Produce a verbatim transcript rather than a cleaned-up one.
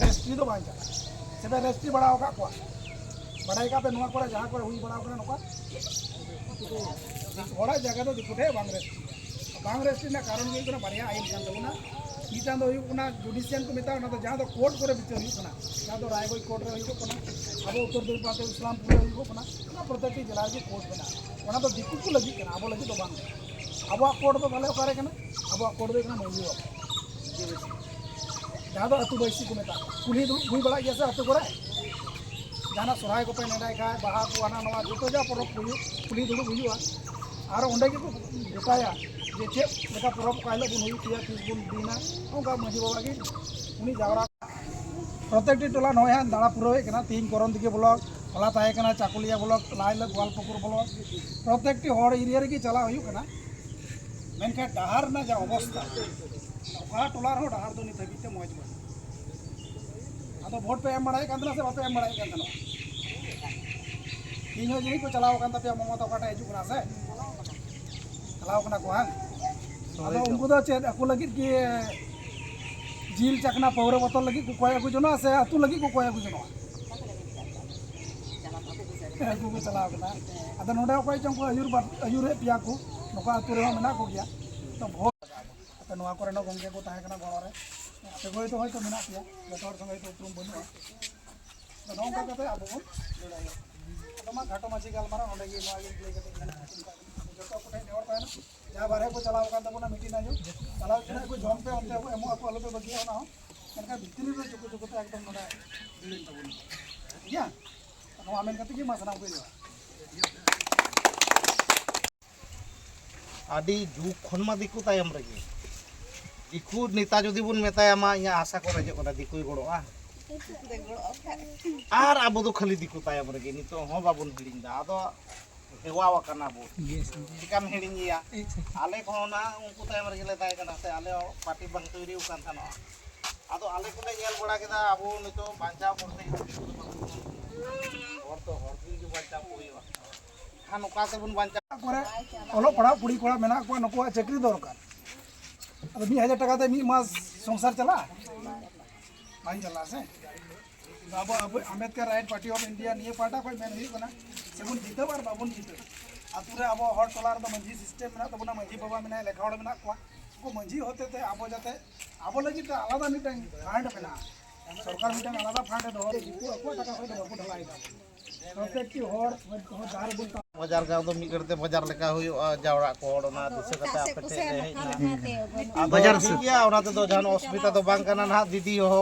Registry ᱫᱚ ᱵᱟᱝ ᱪᱟᱞᱟᱜᱼᱟ᱾ ᱥᱮᱯᱮ ᱨᱮᱡᱤᱥᱴᱨᱤ ᱵᱟᱲᱟ ᱟᱠᱟᱫ ᱠᱚᱣᱟ? ᱵᱟᱰᱟᱭ ᱠᱟᱜ ᱯᱮ, ᱱᱚᱣᱟ ᱠᱚᱨᱮ ᱡᱟᱦᱟᱸ ᱠᱚᱨᱮ ᱦᱩᱭ ᱵᱟᱲᱟ ᱟᱠᱟᱱᱟ ᱱᱚᱝᱠᱟ, ᱦᱚᱲᱟᱜ ᱡᱟᱭᱜᱟ ᱫᱚ ᱫᱤᱠᱩ ᱴᱷᱮᱱ ᱵᱟᱝ ᱨᱮᱡᱤᱥᱴᱨᱤ᱾ ᱵᱟᱝ ᱨᱮᱡᱤᱥᱴᱨᱤ ᱨᱮᱱᱟᱜ ᱠᱟᱨᱚᱱ ᱫᱚ ᱦᱩᱭᱩᱜ ᱠᱟᱱᱟ ᱵᱟᱨᱭᱟ ᱟᱭᱤᱱ ᱠᱟᱱ ᱛᱟᱵᱚᱱᱟ᱾ ᱢᱤᱫᱴᱟᱝ ᱫᱚ ᱦᱩᱭᱩᱜ ᱠᱟᱱᱟ ᱡᱩᱰᱤᱥᱤᱭᱟᱞ ᱠᱚ ᱢᱮᱛᱟᱜᱼᱟ, ᱚᱱᱟ ᱫᱚ ᱡᱟᱦᱟᱸ ᱫᱚ ᱠᱳᱨᱴ ᱠᱚᱨᱮ ᱵᱤᱪᱟᱹᱨ ᱦᱩᱭᱩᱜ ᱠᱟᱱᱟ, ᱡᱟᱦᱟᱸ ᱫᱚ ᱨᱟᱭᱜᱚᱸᱡᱽ ᱠᱳᱨᱴ ᱨᱮ ᱦᱩᱭᱩᱜᱚᱜ ᱠᱟᱱᱟ, ᱤᱥᱞᱟᱢᱯᱩᱨ ᱨᱮ ᱦᱩᱭᱩᱜᱚᱜ ᱠᱟᱱᱟ, ᱚᱱᱟ ᱯᱨᱚᱛᱮᱠᱴᱤ ᱡᱮᱞᱟ ᱨᱮᱜᱮ ᱠᱳᱨᱴ ᱢᱮᱱᱟᱜᱼᱟ᱾ ᱚᱱᱟ ᱫᱚ ᱫᱤᱠᱩ ᱠᱚ ᱞᱟᱹᱜᱤᱫ ᱠᱟᱱᱟ, ᱟᱵᱚ ᱞᱟᱹᱜᱤᱫ ᱫᱚ ᱵᱟᱝ ᱠᱟᱱᱟ᱾ ᱟᱵᱚᱣᱟᱜ ᱠᱳᱨᱴ ᱫᱚ ᱛᱟᱦᱚᱞᱮ ᱚᱠᱟᱨᱮ ᱠᱟᱱᱟ? ᱟᱵᱚᱣᱟᱜ ᱠᱳᱨᱴ ᱫᱚ ᱦᱩᱭᱩᱜ ᱠᱟᱱᱟ ᱢᱟᱹᱡᱷᱤ ᱵᱟᱵᱟ, ᱡᱟᱦᱟᱸ ᱫᱚ ᱟᱹᱛᱩ ᱵᱟᱹᱭᱥᱤ ᱠᱚ ᱢᱮᱛᱟᱜᱼᱟ᱾ ᱠᱩᱞᱦᱤ ᱫᱩᱲᱩᱵ ᱦᱩᱭ ᱵᱟᱲᱟᱜ ᱜᱮᱭᱟ ᱥᱮ ᱟᱹᱛᱩ ᱠᱚᱨᱮ? ᱡᱟᱦᱟᱱᱟᱜ ᱥᱚᱨᱦᱟᱭ ᱠᱚᱯᱮ ᱱᱮᱰᱟᱭ ᱠᱷᱟᱡ, ᱵᱟᱦᱟ ᱠᱚ, ᱦᱟᱱᱟ ᱱᱚᱣᱟ, ᱡᱚᱛᱚ ᱡᱟ ᱯᱚᱨᱚᱵᱽ ᱠᱚ ᱦᱩᱭᱩᱜ, ᱠᱩᱞᱦᱤ ᱫᱩᱲᱩᱵ ᱦᱩᱭᱩᱜᱼᱟ᱾ ᱟᱨ ᱚᱸᱰᱮ ᱜᱮᱠᱚ ᱜᱚᱴᱟᱭᱟ ᱡᱮ ᱪᱮᱫ ᱞᱮᱠᱟ ᱯᱚᱨᱚᱵᱽ ᱚᱠᱟ ᱦᱤᱞᱳᱜ ᱵᱚᱱ ᱦᱩᱭ ᱦᱚᱪᱚᱭᱟ, ᱛᱤᱥ ᱵᱚᱱ ᱫᱤᱱᱟ᱾ ᱚᱱᱠᱟ ᱢᱟᱹᱡᱷᱤ ᱵᱟᱵᱟ ᱜᱮ ᱩᱱᱤ ᱡᱟᱣᱨᱟ᱾ ᱯᱨᱚᱛᱮᱠᱴᱤ ᱴᱚᱞᱟ ᱱᱚᱜᱼᱚᱭ ᱦᱟᱸᱜ ᱫᱟᱬᱟ ᱯᱩᱨᱟᱹᱣ ᱦᱮᱡ ᱠᱟᱱᱟ᱾ ᱛᱤᱦᱤᱧ ᱠᱚᱨᱚᱱᱫᱤᱜᱷᱤ ᱵᱞᱚᱠ, ᱦᱚᱞᱟ ᱛᱟᱦᱮᱸ ᱠᱟᱱᱟ ᱪᱟᱠᱩᱞᱤᱭᱟ ᱵᱞᱚᱠ, ᱞᱟᱦᱟ ᱦᱤᱞᱳᱜ ᱜᱳᱣᱟᱞᱯᱩᱠᱩᱨ ᱵᱞᱚᱠ᱾ ᱯᱨᱚᱛᱮᱠᱴᱤ ᱦᱚᱲ ᱮᱨᱤᱭᱟ ᱨᱮᱜᱮ ᱪᱟᱞᱟᱜ ᱦᱩᱭᱩᱜ ᱠᱟᱱᱟ, ᱢᱮᱱᱠᱷᱟᱱ ᱰᱟᱦᱟᱨ ᱨᱮᱱᱟᱜ ᱡᱟ ᱚᱵᱚᱥᱛᱟ, ᱚᱠᱟ ᱴᱚᱞᱟ ᱨᱮᱦᱚᱸ ᱰᱟᱦᱟᱨ ᱫᱚ ᱱᱤᱛ ᱦᱟᱹᱵᱤᱡ ᱛᱮ ᱢᱚᱡᱽ ᱵᱟᱹᱱᱩᱜᱼᱟ᱾ ᱟᱫᱚ ᱵᱷᱳᱴ ᱯᱮ ᱮᱢ ᱵᱟᱲᱟᱭᱮᱫ ᱠᱟᱱ ᱛᱟᱦᱮᱱᱟ ᱥᱮ ᱵᱟᱯᱮ ᱮᱢ ᱵᱟᱲᱟᱭᱮᱫ ᱠᱟᱱ ᱛᱟᱦᱮᱱᱟ? ᱤᱧ ᱦᱚᱸ ᱡᱟᱹᱱᱤᱡ ᱠᱚ ᱪᱟᱞᱟᱣ ᱟᱠᱟᱱ ᱛᱟᱯᱮᱭᱟ, ᱢᱚᱢᱚᱛᱟ ᱚᱠᱟᱴᱟᱜ ᱦᱤᱡᱩᱜ ᱠᱟᱱᱟ ᱥᱮ? ᱪᱟᱞᱟᱣ ᱠᱟᱱᱟ ᱠᱚ, ᱦᱟᱝ? ᱟᱫᱚ ᱩᱱᱠᱩ ᱫᱚ ᱪᱮᱫ ᱟᱠᱚ ᱞᱟᱹᱜᱤᱫ ᱜᱮ ᱡᱤᱞ ᱪᱟᱠᱷᱱᱟ ᱯᱟᱹᱣᱨᱟᱹ ᱵᱚᱛᱚᱞ ᱞᱟᱹᱜᱤᱫ ᱠᱚ ᱠᱚᱭ ᱟᱹᱜᱩ ᱡᱚᱱᱚᱜᱼᱟ ᱥᱮ ᱟᱹᱛᱩ ᱞᱟᱹᱜᱤᱫ ᱠᱚ ᱠᱚᱭ ᱟᱹᱜᱩ ᱡᱚᱱᱚᱜᱼᱟ? ᱟᱹᱜᱩ ᱠᱚ ᱪᱟᱞᱟᱣ ᱠᱟᱱᱟ᱾ ᱟᱫᱚ ᱱᱚᱰᱮ ᱚᱠᱚᱭ ᱪᱚᱝ ᱠᱚ ᱟᱹᱭᱩᱨ ᱵᱟᱫ-, ᱟᱹᱭᱩᱨᱮᱫ ᱯᱮᱭᱟ ᱠᱚ, ᱱᱚᱝᱠᱟ ᱟᱹᱛᱩ ᱨᱮᱦᱚᱸ ᱢᱮᱱᱟᱜ ᱠᱚᱜᱮᱭᱟ᱾ ᱛᱚ ᱵᱷᱳᱴ ᱟᱯᱮ ᱱᱚᱣᱟ ᱠᱚᱨᱮᱱ ᱦᱚᱸ ᱜᱚᱢᱠᱮ ᱠᱚ ᱛᱟᱦᱮᱸ ᱠᱟᱱᱟ ᱜᱚᱲᱚ ᱨᱮ, ᱟᱯᱮ ᱠᱚ ᱦᱚᱭᱛᱳ, ᱦᱚᱭᱛᱳ ᱢᱮᱱᱟᱜ ᱯᱮᱭᱟ, ᱡᱚᱛᱚ ᱦᱚᱲ ᱥᱚᱸᱜᱮ ᱦᱚᱭᱛᱳ ᱩᱯᱨᱩᱢ ᱵᱟᱹᱱᱩᱜᱼᱟ᱾ ᱟᱫᱚ ᱱᱚᱝᱠᱟ ᱠᱟᱛᱮ ᱟᱵᱚ ᱵᱚᱱ ᱞᱟᱹᱲᱦᱟᱹᱭᱟ᱾ ᱟᱫᱚ ᱢᱟ ᱠᱷᱟᱴᱚ ᱢᱟᱹᱡᱷᱤ ᱜᱟᱞᱢᱟᱨᱟᱣ ᱱᱚᱸᱰᱮ ᱜᱮ, ᱱᱚᱣᱟ ᱜᱮ ᱞᱟᱹᱭ ᱠᱟᱛᱮ ᱜᱮ ᱡᱚᱛᱚ ᱠᱚᱴᱷᱮᱱ ᱱᱮᱦᱚᱨ ᱛᱟᱦᱮᱱᱟ, ᱡᱟᱦᱟᱸ ᱵᱟᱨᱦᱮ ᱠᱚ ᱪᱟᱞᱟᱣ ᱟᱠᱟᱱ ᱛᱟᱵᱚᱱᱟ ᱢᱤᱴᱤᱝ ᱟᱸᱡᱚᱢ, ᱪᱟᱞᱟᱣ ᱦᱚᱪᱚ ᱠᱚ, ᱡᱚᱢ ᱯᱮ, ᱚᱱᱛᱮ ᱠᱚ ᱮᱢᱚᱜ ᱟᱠᱚ, ᱟᱞᱚ ᱯᱮ ᱵᱟᱹᱜᱤᱭᱟ ᱚᱱᱟ ᱦᱚᱸ, ᱢᱮᱱᱠᱷᱟᱱ ᱵᱷᱤᱛᱨᱤ ᱨᱮ ᱪᱩᱠᱩ ᱪᱩᱠᱩ ᱛᱮ ᱮᱠᱫᱚᱢ ᱱᱚᱰᱮ ᱦᱤᱲᱤᱧ ᱛᱟᱵᱚᱱ ᱯᱮ, ᱴᱷᱤᱠ ᱜᱮᱭᱟ? ᱱᱚᱣᱟ ᱢᱮᱱ ᱠᱟᱛᱮ ᱜᱮ ᱢᱟ ᱥᱟᱱᱟᱢ ᱠᱚ ᱡᱚᱦᱟᱨ᱾ ᱟᱹᱰᱤ ᱡᱩᱜᱽ ᱠᱷᱚᱱ ᱢᱟ ᱫᱤᱠᱩ ᱛᱟᱭᱚᱢ ᱨᱮᱜᱮ᱾ ᱫᱤᱠᱩ ᱱᱮᱛᱟ ᱡᱩᱫᱤ ᱵᱚᱱ ᱢᱮᱛᱟᱭᱟ, ᱢᱟ ᱤᱧᱟᱹᱜ ᱦᱟᱥᱟ ᱠᱚ ᱨᱮᱡᱚᱜ ᱠᱟᱱᱟ, ᱫᱤᱠᱩᱭ ᱜᱚᱲᱚᱜᱼᱟ᱾ ᱟᱨ ᱟᱵᱚ ᱫᱚ ᱠᱷᱟᱹᱞᱤ ᱫᱤᱠᱩ ᱛᱟᱭᱚᱢ ᱨᱮᱜᱮ, ᱱᱤᱛᱚᱜ ᱦᱚᱸ ᱵᱟᱵᱚᱱ ᱦᱤᱲᱤᱧ ᱫᱟ᱾ ᱟᱫᱚ ᱦᱮᱣᱟ ᱟᱠᱟᱱᱟ ᱵᱚᱱ, ᱪᱤᱠᱟᱢ ᱦᱤᱲᱤᱧᱮᱭᱟ? ᱟᱞᱮ ᱠᱚᱦᱚᱸ ᱚᱱᱟ ᱩᱱᱠᱩ ᱛᱟᱭᱚᱢ ᱨᱮᱜᱮ ᱞᱮ ᱛᱟᱦᱮᱸ ᱠᱟᱱᱟ ᱥᱮ, ᱟᱞᱮ ᱦᱚᱸ ᱯᱟᱨᱴᱤ ᱵᱟᱝ ᱛᱚᱭᱨᱤ ᱟᱠᱟᱱ ᱛᱟᱦᱮᱱᱚᱜᱼᱟ᱾ ᱟᱫᱚ ᱟᱞᱮ ᱠᱚᱞᱮ ᱧᱮᱞ ᱵᱟᱲᱟ ᱠᱮᱫᱟ, ᱟᱵᱚ ᱱᱤᱛᱚᱜ ᱵᱟᱧᱪᱟᱣ ᱠᱚᱨᱛᱮ ᱜᱮᱞᱮ ᱫᱤᱠᱩ ᱫᱚ ᱵᱟᱠᱚ ᱦᱚᱲ ᱛᱚ ᱦᱚᱲ ᱠᱚᱜᱮ ᱵᱟᱧᱪᱟᱣ ᱠᱚ ᱦᱩᱭᱩᱜᱼᱟ᱾ ᱠᱷᱟᱱ ᱚᱠᱟ ᱛᱮᱵᱚᱱ ᱵᱟᱧᱪᱟᱣ? ᱠᱚᱨᱮ ᱚᱞᱚᱜ ᱯᱟᱲᱦᱟᱜ ᱠᱩᱲᱤ ᱠᱚᱲᱟ ᱢᱮᱱᱟᱜ ᱠᱚᱣᱟ, ᱱᱩᱠᱩᱣᱟᱜ ᱪᱟᱹᱠᱨᱤ ᱫᱚᱨᱠᱟᱨ᱾ ᱟᱫᱚ ᱢᱤᱫ ᱦᱟᱡᱟᱨ ᱴᱟᱠᱟ ᱛᱮ ᱢᱤᱫ ᱢᱟᱥ ᱥᱚᱝᱥᱟᱨ ᱪᱟᱞᱟᱜᱼᱟ? ᱵᱟᱝ ᱪᱟᱞᱟᱜᱼᱟ ᱥᱮ᱾ ᱟᱵᱚ ᱟᱵᱚ Ambedkar right party of India ᱱᱤᱭᱟᱹ ᱯᱟᱦᱴᱟ ᱠᱷᱚᱱ ᱢᱮᱱ ᱦᱩᱭᱩᱜ ᱠᱟᱱᱟ, ᱥᱮᱵᱚᱱ ᱡᱤᱛᱟᱹᱣ ᱟᱨ ᱵᱟᱵᱚᱱ ᱡᱤᱛᱟᱹᱣ, ᱟᱛᱳ ᱨᱮ ᱟᱵᱚ ᱦᱚᱲ ᱴᱚᱞᱟ ᱨᱮᱫᱚ ᱢᱟᱹᱡᱷᱤ ᱥᱤᱥᱴᱮᱢ ᱢᱮᱱᱟᱜ ᱛᱟᱵᱚᱱᱟ, ᱢᱟᱹᱡᱷᱤ ᱵᱟᱵᱟ ᱢᱮᱱᱟᱭᱟ, ᱞᱮᱠᱷᱟ ᱦᱚᱲ ᱢᱮᱱᱟᱜ ᱠᱚᱣᱟ, ᱩᱱᱠᱩ ᱢᱟᱹᱡᱷᱤ ᱦᱚᱛᱮ ᱛᱮ ᱟᱵᱚ ᱡᱟᱛᱮ ᱟᱵᱚ ᱞᱟᱹᱜᱤᱫ ᱛᱮ ᱟᱞᱟᱫᱟ ᱢᱤᱫᱴᱟᱝ ᱯᱷᱟᱱᱰ ᱢᱮᱱᱟᱜᱼᱟ, ᱥᱚᱨᱠᱟᱨ ᱢᱤᱫᱴᱟᱝ ᱟᱞᱟᱫᱟ ᱯᱷᱟᱱᱰ ᱮ ᱫᱚᱦᱚ, ᱩᱱᱠᱩ ᱟᱠᱚᱣᱟᱜ ᱴᱟᱠᱟ ᱠᱷᱚᱱ ᱫᱚ ᱵᱟᱠᱚ ᱰᱷᱟᱞᱟᱭᱮᱫᱟ᱾ ᱯᱨᱚᱛᱮᱠᱴᱤ ᱦᱚᱲ ᱦᱚᱸ ᱡᱟᱦᱟᱸ ᱨᱮᱵᱚᱱ ᱵᱟᱡᱟᱨ ᱜᱟᱶ ᱫᱚ ᱢᱤᱫ ᱜᱷᱟᱹᱲᱤᱡ ᱛᱮ ᱵᱟᱡᱟᱨ ᱞᱮᱠᱟ ᱦᱩᱭᱩᱜᱼᱟ, ᱡᱟᱣᱨᱟᱜ ᱠᱚ ᱦᱚᱲ ᱚᱱᱟ ᱫᱤᱥᱟᱹ ᱠᱟᱛᱮ ᱟᱯᱮ ᱴᱷᱮᱱ ᱞᱮ ᱦᱮᱡ ᱮᱱᱟ᱾ ᱟᱫᱚ ᱵᱟᱡᱟᱨ ᱴᱷᱤᱠ ᱥᱮᱫ᱾ ᱜᱮᱭᱟ, ᱚᱱᱟ ᱛᱮᱫᱚ ᱡᱟᱦᱟᱱ ᱚᱥᱩᱵᱤᱫᱷᱟ ᱫᱚ ᱵᱟᱝ ᱠᱟᱱᱟ ᱱᱟᱦᱟᱜ, ᱫᱤᱫᱤ ᱦᱚᱦᱚ